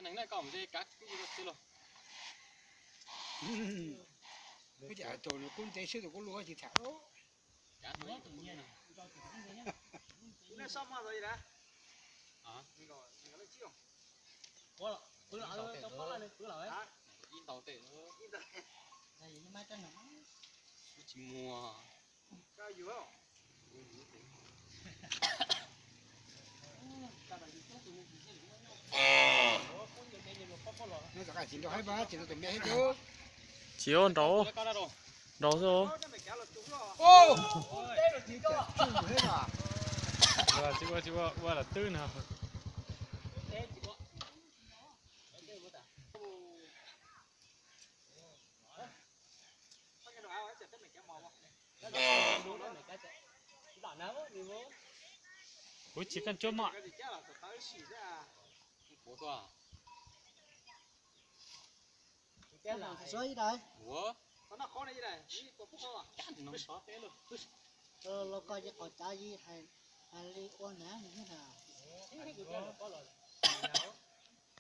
Neeg na koj mus ze kav kub xwb los. Kub ces tus kub ntev xwb tus kub luaj tsis tham. Ib ntaus tej. Tsis muag. Tsis nrau, nrau xwb. Tsis ua, tsis ua, ua lam twb no. Kuv tsis kaj cuab maj. Los koj ces qhov cav yi hais li ua nav li thiab na.